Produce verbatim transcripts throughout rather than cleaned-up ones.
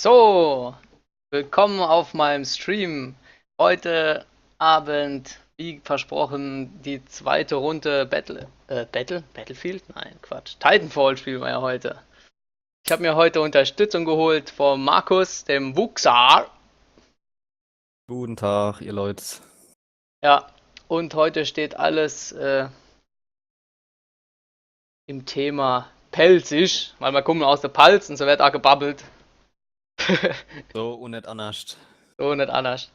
So, willkommen auf meinem Stream. Heute Abend, wie versprochen, die zweite Runde Battle, äh, Battle? Battlefield? Nein, Quatsch. Titanfall spielen wir ja heute. Ich habe mir heute Unterstützung geholt von Markus, dem Wuchsar. Guten Tag, ihr Leute. Ja, und heute steht alles, äh, im Thema Pälzisch, weil wir kommen aus der Palz und so wird auch gebabbelt. So und nicht anders. So und nicht anders.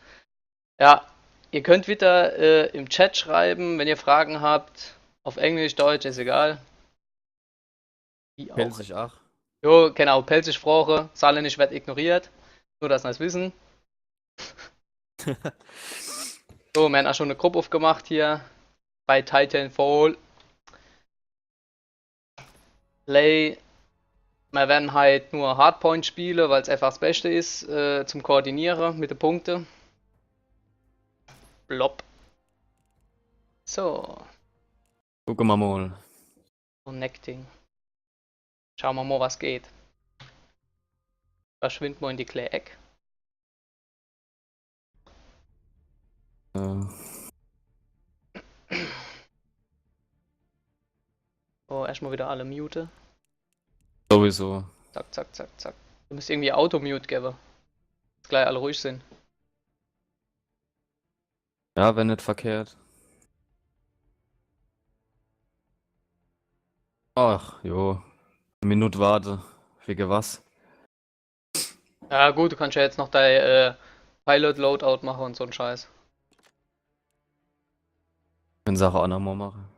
Ja, ihr könnt wieder, äh, im Chat schreiben, wenn ihr Fragen habt. Auf Englisch, Deutsch, ist egal. Wie auch. Pälzisch, ach. Jo, genau, Pälzisch Sprache, Saarländisch wird ignoriert. Nur, dass ihr das wissen. So, wir haben auch schon eine Gruppe aufgemacht hier bei Titanfall. Lay, wir werden halt nur Hardpoint spielen, weil es einfach das Beste ist, äh, zum Koordinieren mit den Punkten. Blob. So. Gucken wir mal. Connecting. Schauen wir mal, was geht. Verschwind mal in die kleine Eck. Äh. Oh, erstmal wieder alle mute. Sowieso. Zack, zack, zack, zack. Du müsst irgendwie Auto-Mute geben. Dass gleich alle ruhig sind. Ja, wenn nicht verkehrt. Ach, jo. Eine Minute warte. Wegen was? Ja gut, du kannst ja jetzt noch dein, äh, Pilot Loadout machen und so ein Scheiß. Kann Sache auch nochmal machen.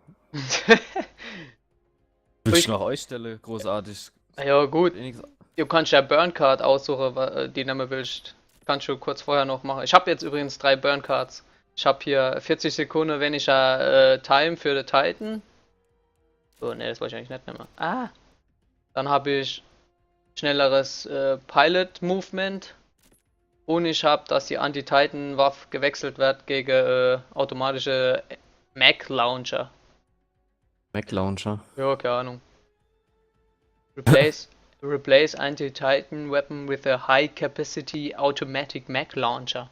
Willst du noch ausstellen, großartig? Ja gut. Wenigstens. Du kannst ja Burn Card aussuchen, wa-, äh, die du nehmen willst. Kannst du kurz vorher noch machen. Ich habe jetzt übrigens drei Burn Cards. Ich habe hier vierzig Sekunden weniger, äh, Time für den Titan. So, ne, das wollte ich eigentlich nicht nehmen. Ah! Dann habe ich schnelleres, äh, Pilot Movement. Und ich habe, dass die Anti-Titan-Waffe gewechselt wird gegen, äh, automatische Mag Launcher. Mag Launcher? Ja, keine Ahnung. Replace, replace anti-Titan weapon with a high capacity automatic mag launcher.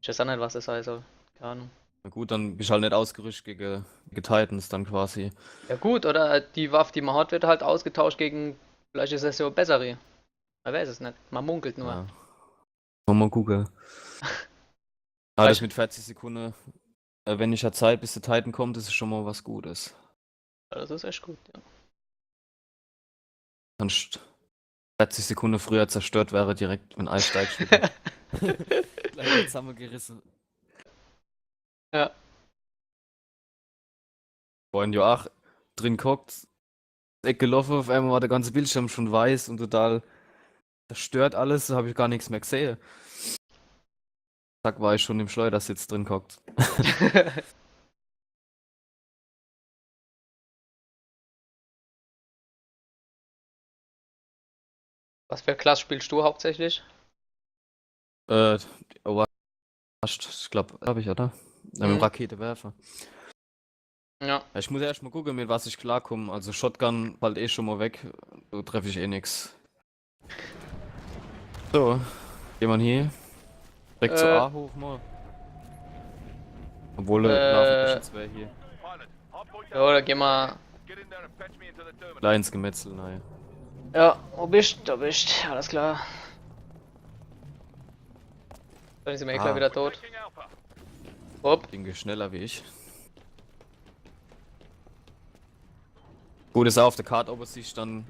Ich weiß auch nicht, was das sein soll. Keine Ahnung. Na gut, dann bist du halt nicht ausgerüstet gegen, gegen Titans dann quasi. Ja gut, oder die Waffe, die man hat, wird halt ausgetauscht gegen, vielleicht ist es ja bessere. Man weiß es nicht. Man munkelt nur. Ja. Mal gucken. Aber das mit vierzig Sekunden, äh, wenn ich ja Zeit, bis der Titan kommt, das ist schon mal was Gutes. Ja, das ist echt gut, ja. Kannst vierzig Sekunden früher zerstört wäre, direkt, wenn einsteigst, wieder. Gleich zusammengerissen. Ja. Vorhin ja auch drin gehockt, Eck gelaufen, auf einmal war der ganze Bildschirm schon weiß und total zerstört alles, da habe ich gar nichts mehr gesehen. Zack, war ich schon im Schleudersitz drin gehockt. Was für Klasse spielst du hauptsächlich? Äh, Overwatch, ich glaube, habe ich, oder? Äh, mit dem Raketewerfer. Ja. Ja, ich muss erst mal gucken, mit was ich klarkomme. Also Shotgun fällt eh schon mal weg. Da treffe ich eh nichts. So, gehen wir hier. Direkt zu A hoch mal. Obwohl, äh, laufen schon zwei hier. Ja, da gehen wir. Kleines Gemetzel, nein. Ja, wo bist du? Da bist du. Alles klar. Dann sind wir eh gleich wieder tot. Hopp. Ging schneller wie ich. Gut, ist auch auf der Karte, ob es sich dann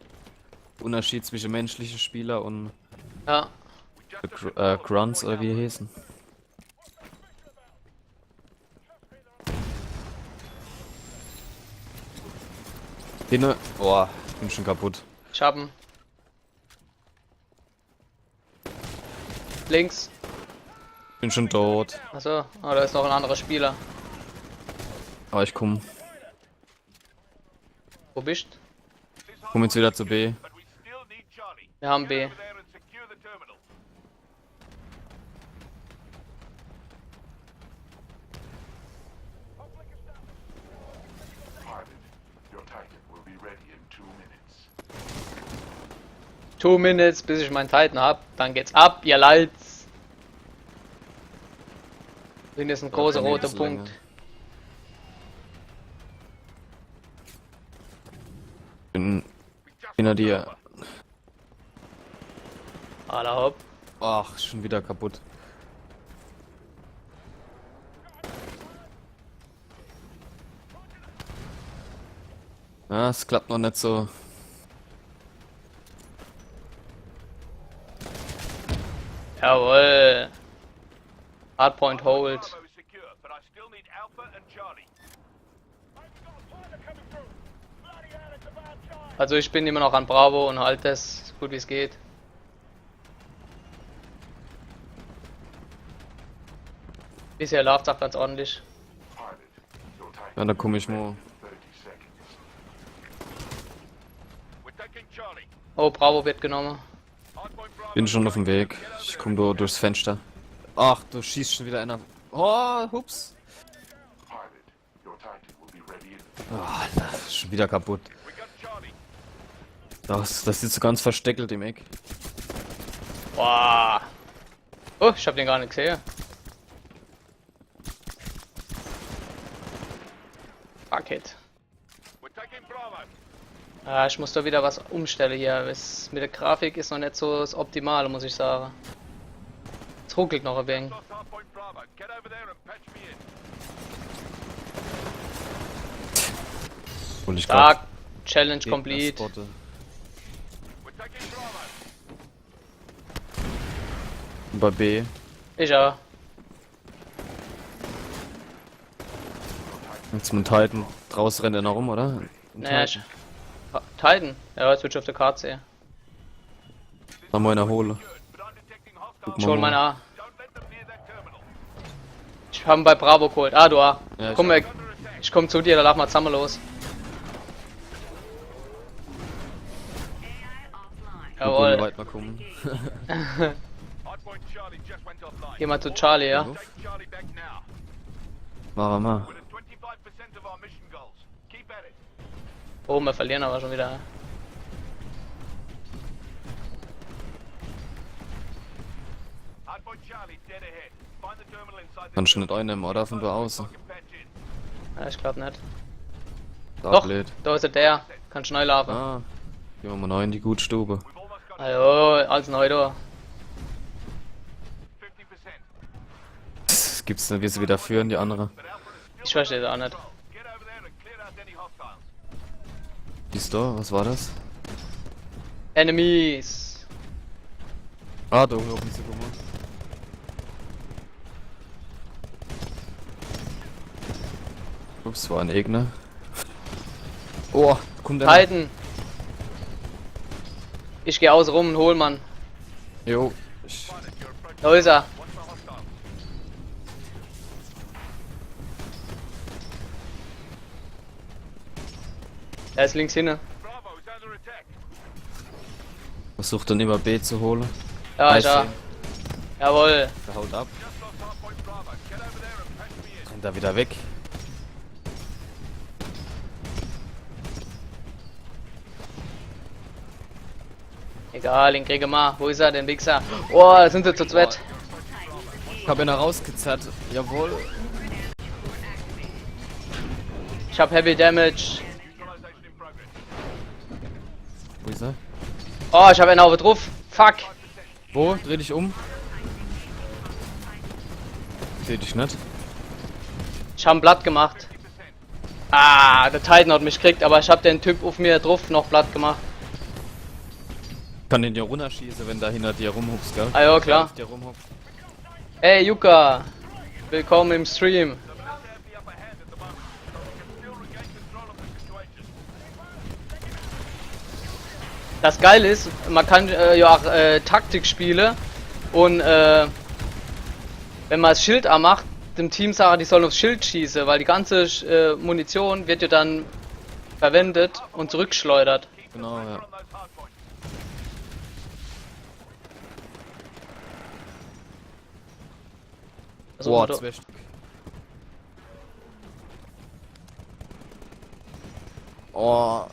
Unterschied zwischen menschlichen Spieler und Gr-, äh, Grunts oder wie die heißen. Hinne. Boah, ich bin schon kaputt. Ich habe ihn. Links. Bin schon tot. Achso, ah, da ist noch ein anderer Spieler. Aber ich komme. Wo bist? Komm jetzt wieder zu B. Wir haben B. Your Titan will be ready in two minutes. Two minutes, bis ich mein Titan hab. Dann geht's ab, ihr Leits. Sin jetzt en großer roter Punkt. Bin hinter dir. Alla hopp. Ach, schon wieder kaputt. Ja, es klappt noch net so. Jawohl. Hardpoint hold. Also ich bin immer noch an Bravo und halt das so gut wie es geht. Bisher läuft's auch ganz ordentlich. Ja, da komm ich mal. Oh, Bravo wird genommen. Bin schon auf dem Weg. Ich komm da durchs Fenster. Ach, du schießt schon wieder einer. Oh, hups. Oh, Alter, schon wieder kaputt. Das, das sitzt so ganz versteckelt im Eck. Boah. Oh, ich hab den gar nicht gesehen. Fuck it. Ah, ich muss da wieder was umstellen hier. Es, mit der Grafik ist noch nicht so das Optimale, muss ich sagen. Es ruckelt noch ein wenig. Und ich Stark. Challenge complete. Bei B. Ich auch. Jetzt mit Titan. Draußen rennt er noch rum, oder? Naja, Titan. Titan? Ja, jetzt wird schon auf der Karte sehen. Dann mal einer hole. Ich hol meine A. Ich hab ihn bei Bravo geholt. Ah, du A. Ja, ich komm, ich komm zu dir, da lauf mal zusammen los. Jawohl. Weit mal gucken. Geh mal zu Charlie, ja? Machen wir mal. Oh, wir verlieren aber schon wieder. Kann ich net einnehmen, oder? Von da aus. Ja, ich glaub net. Doch, blöd. Da ist der. Kann schnell laufen. Ah, gehen wir mal neu in die Gutstube. Ajo, alles neu da. Das gibt's net, wie sie wieder führen, die andere. Ich verstehe das auch net. Siehst du, was war das? Enemies! Ah, da oben auf mich zukommen. Ups, war ein Gegner. Oh, kommt der. Halten! Ich geh außen rum und hol, Mann. Jo. Ich Da ist er. Er ist links hinne. Versucht dann immer B zu holen. Ja, ich seh ihn. Jawohl. Der haut ab. Rennt da wieder weg. Egal, den kriege ma. Wo is er, den Wichser? Oh, da sind sie zu zweit. Ich hab ihn da rausgezerrt. Jawohl. Ich hab Heavy Damage. Wo is er? Oh, ich hab einen auf drauf. Fuck. Wo? Dreh dich um. Seh dich net. Ich hab ihn platt gemacht. Ah, der Titan hat mich gekriegt, aber ich hab den Typ auf mir drauf noch platt gemacht. Kann den ja runterschießen, wenn der hinter dir rumhupst, gell? Ah ja, klar. Hinter dir rumhupst. Hey Yuka, willkommen im Stream. Das Geile ist, man kann äh, ja auch äh, Taktik spielen und äh, wenn man das Schild anmacht, dem Team sagen, die sollen aufs Schild schießen, weil die ganze äh, Munition wird ja dann verwendet und zurückgeschleudert. Genau, ja. Also boah, zwei Stück. Oh.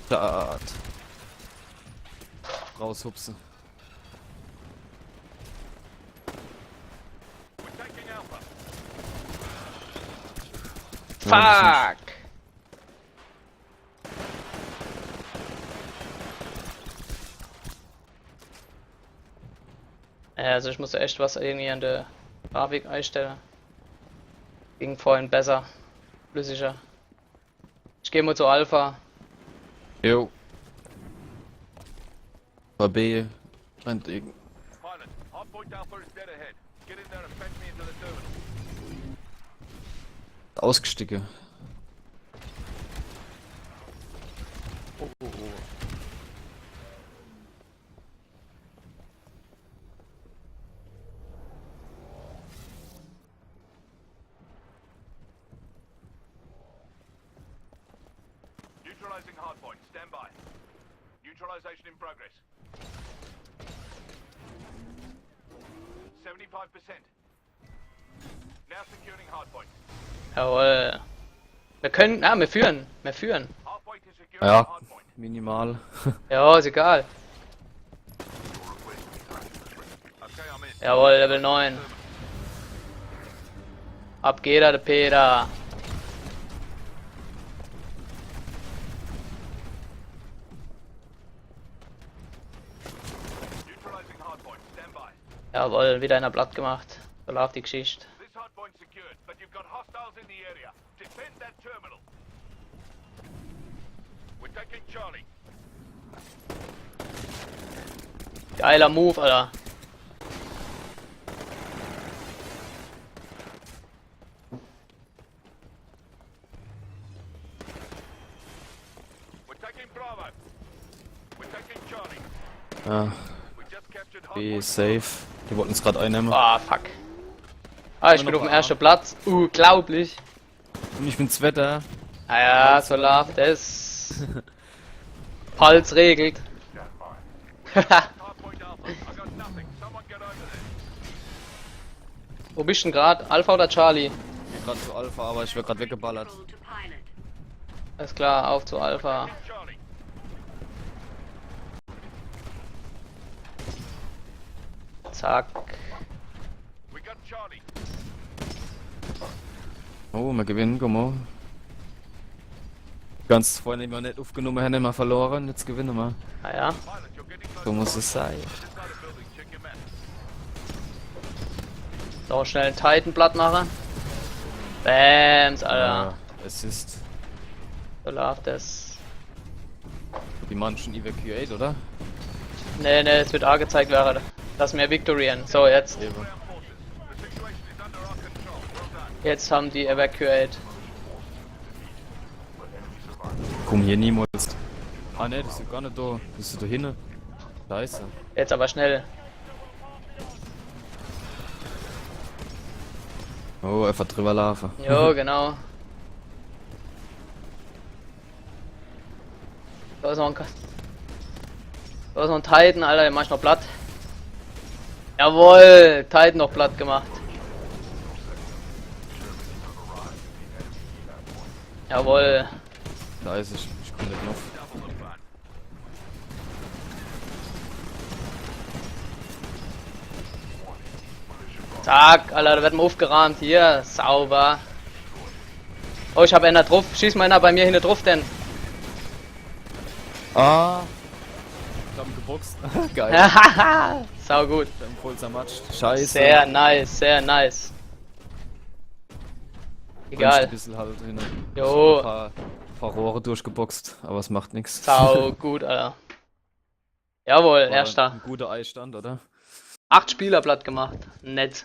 Start. raushupse. Fuck! Ja, also ich muss echt was irgendwie an der Grafik einstellen. Ging vorhin besser, flüssiger. Ich geh mal zu Alpha. Jo. Bei B rennt irgend. Pilot, hardpoint Alpha is dead ahead. Get in there and patch me into the terminal. Ausgestiege. Neutralizing hardpoint. Stand by. Neutralization in progress. Seventy-five percent. Now securing hardpoint. Jawohl. Wir können, ah, wir führen. Wir führen. Halfway to securing Ja, hardpoint. Minimal. Ja, is egal. Okay, I'm in. Jawohl, Level neun. Ab geht er, der Peter. Neutralizing hardpoint. Stand by. Jawohl, wieder einer platt gemacht. So läuft die Geschichte. This hardpoint secured, but you've got hostiles in the area. Defend that terminal. We're taking Charlie. Geiler Move, Alter. We're taking Bravo. We're taking Charlie. Ja, We just captured B hardpoint. Is safe. Die wollten uns gerade einnehmen. Ah, fuck. Ah, ich bin auf dem ersten Platz. Unglaublich. Und ich bin Zweiter. Naja, so läuft es. Palz regelt. Hardpoint Alpha. I got nothing. Someone get over there. Wo bist du denn grad? Alpha oder Charlie? Ich geh gerade zu Alpha, aber ich werde gerade weggeballert. Alles klar, auf zu Alpha. Charlie. Zack. We got Charlie. Oh, wir gewinnen, guck mal. Ganz vorhin immer nicht aufgenommen, haben immer verloren, jetzt gewinnen wir. Naja. Pilot, you're getting close. So muss es sein. Inside the building. Check your map. So, schnell einen Titan platt machen. Bams, Alter. Ja, Assist. So läuft es. Die machen schon Evacuate, oder? Nee, nee, es wird angezeigt, wäre das mehr Victorien. So, jetzt. Eben. The situation is under our control. Well done. Jetzt haben die Evacuate. Komm hier niemals. Ah ne, das ist gar nicht da. Das ist da hinten. Scheiße. Jetzt aber schnell. Oh, einfach drüber laufen. Jo, genau. Da ist noch ein Ka-, da ist noch ein Titan, Alter, den mach ich noch platt. Jawohl, Titan noch platt gemacht. Jawohl. Da ist es. Ich komme nicht auf. Zack, Alter, da wird mal aufgeräumt. Hier, sauber. Oh, ich hab einer drauf. Schieß mal einer bei mir hinten drauf, denn. Ah! Ich hab ihn geboxt. Geil. Sau gut. Ich hab ihn voll zermatscht. Scheiße. Sehr nice, sehr nice. Ein Egal. bisschen halt hin. Jo. Ein paar, paar Rohre durchgeboxt, aber es macht nichts. Sau gut, Alter. Jawohl, erster. Ein guter Eistand, oder? Acht Spieler platt gemacht. Nett.